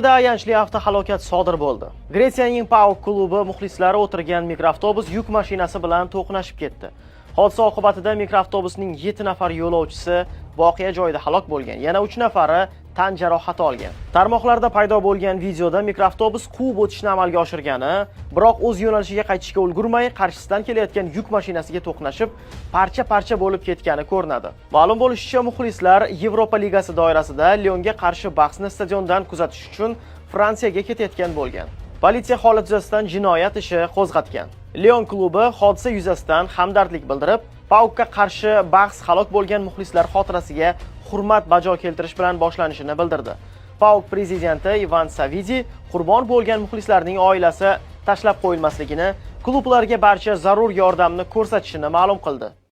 Gretsiyada ayanchli avtohalokat sodir bo'ldi. Gretsiyaning PAOK klubi muxlislari o'tirgan mikroavtobus yuk mashinasi bilan to'qnashib ketdi. Hodisa oqibatida mikroavtobusning 7 nafar yo'lovchisi voqea joyida halok bo'lgan, yana 3 nafari tan jarohati olgan. Tarmoqlarda paydo bo'lgan videoda mikroavtobus quvib o'tishni amalga oshirgani, biroq o'z yo'nalishiga qaytishga ulgurmay qarshisidan kelayotgan yuk mashinasiga to'qnashib, parcha-parcha bo'lib ketgani ko'rinadi. Ma'lum bo'lishicha, muxlislar Yevropa Ligasi doirasida Lyonga qarshi bahsni stadiondan kuzatish uchun Fransiyaga ketayotgan bo'lgan. Politsiya holat yuzasidan jinoyat ishi qo'zg'atgan. Lyon klubi hodisa yuzasidan hamdardlik bildirib, PAOKka qarshi bahs halok bo'lgan muxlislar xotirasiga hurmat bajo keltirish bilan boshlanishini bildirdi. PAOK prezidenti Ivan Savidi qurbon bo'lgan muxlislarning oilasi tashlab qo'yilmasligini, klublarga barcha zarur yordamni ko'rsatishini ma'lum qildi.